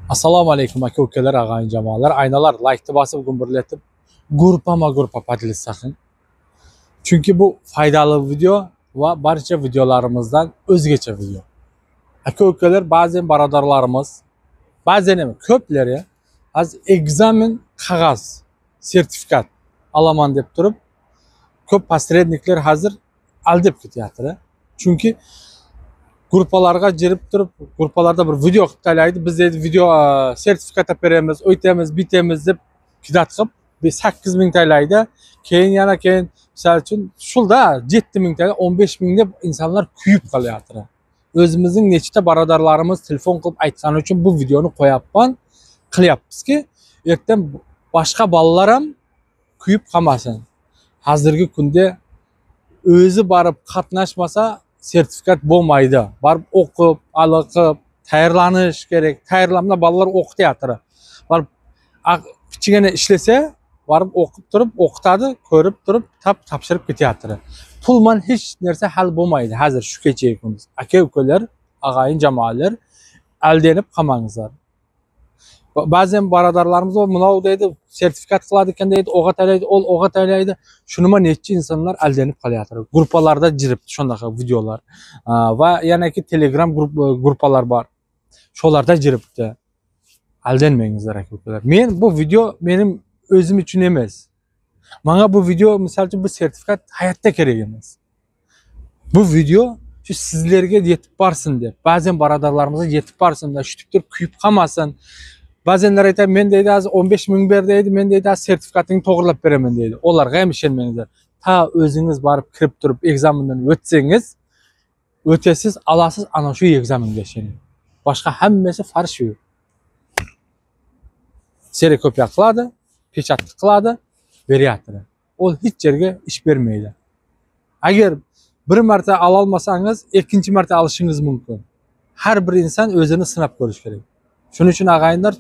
Assalomu alaykum aka ukalar, ag'ayin jamoalar. Aynalar laykni bosib gumburlatib grupama grupa поделиться qiling. Chunki bu foydali video va barcha videolarimizdan o'zgacha video. Aka ukalar, ba'zi birodarlarimiz, ba'zi nima ko'plari hozir экзамен qog'oz, sertifikat olaman deb turib, ko'p посредник lar hozir aldab ketyapti. Chunki gruppalarga girib turib, gruppalarda bir video qilib taylaydi. Biz deydi video sertifikat olib beramiz, o'ytamiz, bitamiz deb kidat qilib 8 000 taylaydi. Keyin yana keyin misol uchun shulda 7 000 tayla, 15 000 deb insonlar kuyib qolyapti. O'zimizning nechta birodarlarimiz telefon qilib aytgani uchun bu videoni qo'yapman, qilyapmizki, ertan boshqa bolalar ham kuyib qolmasin. Hozirgi kunda o'zi borib qatnashmasa sertifikat bo'lmaydi. Borib o'qib, aloqib, tayyorlanish kerak. Tayyorlanma bolalar o'qityapti. Borib kichkina ishlasa, borib o'qib turib, o'qitadi, ko'rib turib, topshirib ketyapti. Pulman hech narsa hal bo'lmaydi hozir shu kecha kunduz. Aka ukalar, ag'ayin jamoalar, aldanib qolmangizlar. Ba'zan birodarlarimiz munov deydi, sertifikat qiladi ekan deydi, o'g'a taylaydi, ol o'g'a taylaydi. Shunima necha insonlar aldanib qolyapti. Gruppalarda jiribdi shunaqa videolar. Va yanaki Telegram gruppalar bor. Shularda jiribdi. Aldanmangizlar aka ukalar. Men bu video mening o'zim uchun emas. Menga bu video, misol uchun, bu sertifikat hayotda kerak emas. Bu video shu sizlarga yetib borsin deb, ba'zan birodarlarimizga yetib borsin deb, shutib turib kuyib qolmasin. Ba'zanlar aytadi, men deydi hozir 15 ming ber deydi, men deydi hozir sertifikatingni to'g'rilab beraman deydi. Ularga ham ishonmangizlar. Ta o'zingiz borib kirib turib экзамен dan o'tsangiz, o'tasiz, olasiz, ana shu экзамен ga ishoning. Boshqa hammasi фальшивый. Ксерокопия qiladi, печать qiladi, beryapti. U hech yerga ish bermaydi. Agar bir marta ololmasangiz, ikkinchi marta olishingiz mumkin. Har bir inson o'zini sinab ko'rish kerak. Shuning uchun ag'ayinlar,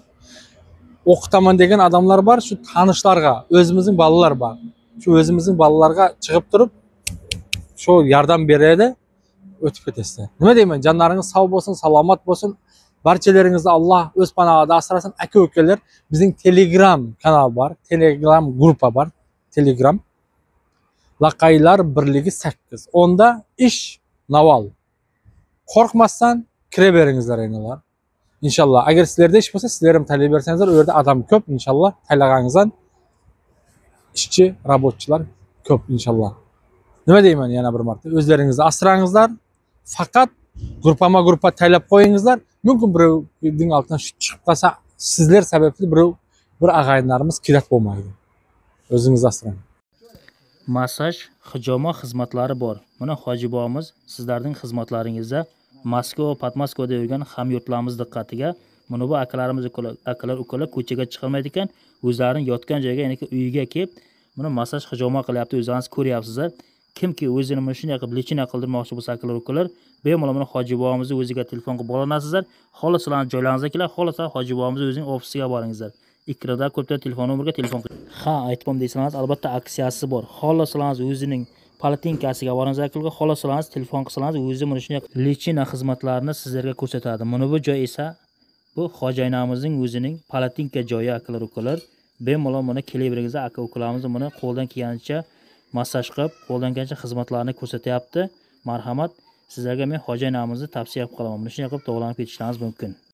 o'qitaman degan odamlar bor, shu tanishlarga, o'zimizning bolalar bor. Shu o'zimizning bolalarga chiqib turib, shu yordam beradi, o'tib ketasizlar. Nima deyman, jonlaringiz sog' bo'lsin, salomat bo'lsin. Barchalaringizni Alloh o'z panohida asrasin. Aka ukalar, bizning Telegram kanal bor, Telegram gruppa bor, Telegram Laqaylar birligi 8. Onda ish navol. Qo'rqmasdan kiraveringizlar aynalar. Inshaalloh, agar sizlarda ish bo'lsa, sizlar ham tanlay bersangizlar, u yerda odam ko'p, inshaalloh tanlaganingizdan ishchi, рабочий lar ko'p inshaalloh. Nima deyman yana bir marta, o'zlaringizni asrangizlar. Faqat gruppama gruppa tanlab qo'yingizlar. Mumkin birovning oldidan shu chiqib qolsa, sizlar sababli birov bir ag'ayinlarimiz kerak bo'lmaydi. O'zingizni asrang. Massaj, hijoma xizmatlari bor. Mana hoji bobomiz sizlarning xizmatlaringizda Moskva, Podmoskvada yurgan hamyurtlarimiz diqqatiga. Mana bu akalarimiz, akalar, ukalar ko'chaga chiqolmaydi ekan, o'zlarining yotgan joyiga, ya'ni uyiga kelib, buni massaj, hijoma qilyapti, o'zingiz ko'ryapsizlar. Kimki o'zini mana shunday qilib лечение qildirmoqchi bo'lsa, akalar, ukalar, bemalol mana hoji bobomizni o'ziga telefon qilib bog'lanasizlar. Xohlasalar joylaringizga keladi, xohlasa hoji bobomizni o'zining ofisiga boringizlar. Ekranda ko'p telefon nomeriga telefon qiling. Ha, aytib deysangiz, albatta aksiyasi bor. Xohlasangiz o'zining politinkasiga boringizlar, akalar, xohlasangiz telefon qilsangiz, o'zi mana shunday лечение xizmatlarini sizlarga ko'rsatadi. Mana bu joy esa bu xo'jayinamizning o'zining politinka joyi, akalar, ukalar. Bemalol mana kelaveringizlar, aka ukalarimiz buni qo'ldan kelganicha massaj qilib, qo'ldan kelgancha xizmatlarni ko'rsatyapti. Marhamat, sizlarga men xo'jayinamizni tavsiya qilib qolaman. Mana shunday qilib davolanib ketishingiz mumkin.